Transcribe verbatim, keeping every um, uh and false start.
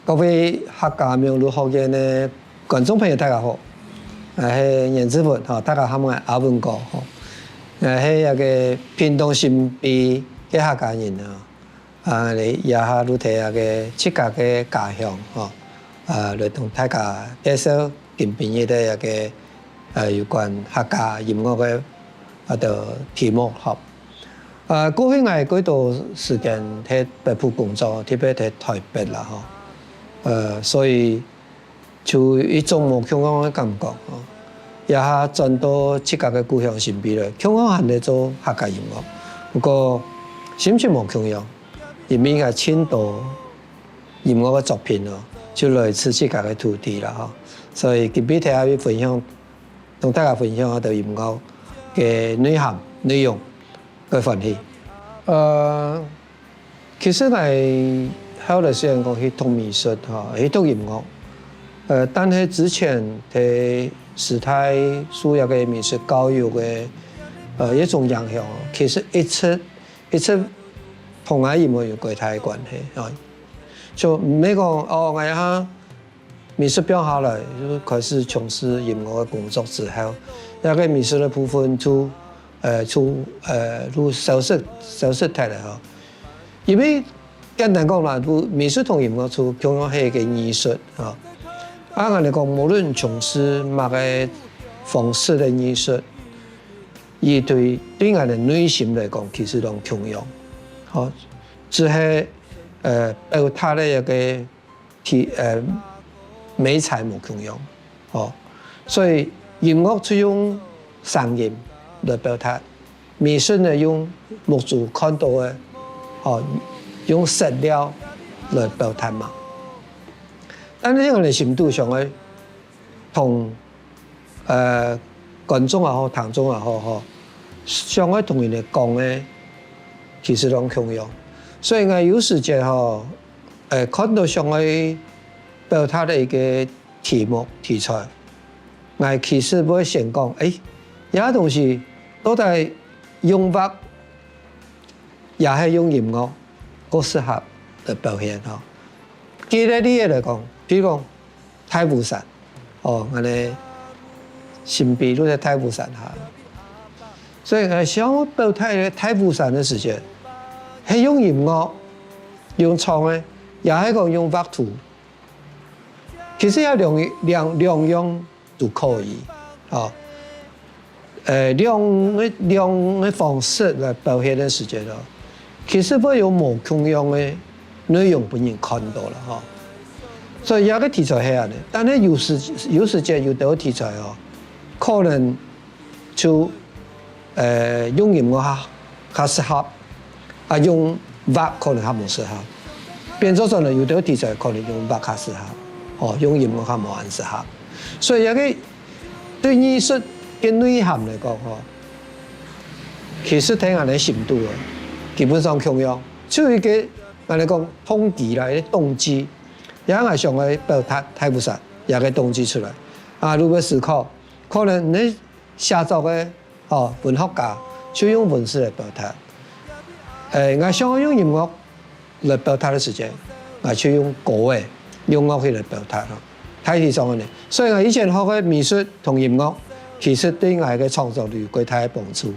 各位客家網路學院个觀眾朋友，大家好！𠊎係顏志文，吼，大家喊𠊎阿文哥，吼。𠊎係一個屏東新埤个客家人啊，啊，這下就在這個自家个家鄉，吼，啊，來同大家介紹今晡日个一個，呃，有關客家音樂个，啊，个題目，吼。 呃，過去𠊎幾多時間在北部工作，特別在臺北啦，吼。呃，所以就一種無共樣个感覺，吼。這下轉到自家个故鄉新埤來，共樣還在做客家音樂，不過心情無共樣，因為𠊎盡多音樂个作品哦，就來自自家个土地啦，吼。所以今晡日在這位分享，同大家分享𠊎个音樂个內涵、內容。 个歡喜。呃，其實𠊎後來雖然講去讀美術，吼，去讀音樂，呃，但係之前在師大受這個美術教育个，呃，一種影響，其實一直，一直同𠊎音樂有幾大个關係，啊。就毋係講，哦，𠊎哈 美術放下來，就開始從事音樂个工作之後，這個美術个部分就，呃，就，呃，就消失，消失忒了吼。因為簡單講啦，就美術同音樂就共樣係一個藝術，吼。啊，𠊎來講，無論從事麼个方式个藝術，佢對，對𠊎个內心來講，其實攏共樣，吼。只係，呃，表達个一個 題，呃，媒材無共樣，吼。所以音樂就用聲音來表達，美術呢用目珠看到个，吼，用色料來表達嘛。但係𠊎个心肚想愛同，呃，觀眾也好，聽眾也好，吼，想愛同佢等講个，其實攏共樣。所以𠊎有時節吼， 呃，看到想愛表達个一個題目、題材，𠊎其實會先講，欸，這東西到底用畫，也係用音樂，較適合來表現吼。舉個例仔來講，比如講， 大武山，哦，恁呢，新埤就在大武山下。所以，呃，想愛表達个大武山个時節，係用音樂，用唱个，也係講用畫圖。其實這兩，兩，兩樣都可以，哦。 呃，兩個，兩個方式來表現个時節咯，其實會有無共樣个內容分人看到啦，吼。所以這個題材係恁呢，但係有時，有時節有兜題材哦，可能就，呃，用音樂較，較適合， 啊，用畫可能較無適合。變做說呢，有兜題材可能用畫較適合，吼，用音樂較無恁適合。所以這個對藝術个內涵來講，吼，其實在𠊎个心肚啊，基本上共樣，就一個，𠊎來講，動機啦，一個動機，也𠊎想愛表達大武山這個動機出來。啊，如果思考，可能你寫作个 哦，文學家就用文字來表達。欸，𠊎想愛用音樂來表達个時節，𠊎就用歌仔，用樂器來表達咯。大體上恁呢。所以𠊎以前學个美術同音樂，其實對𠊎个創作有幾大个幫助。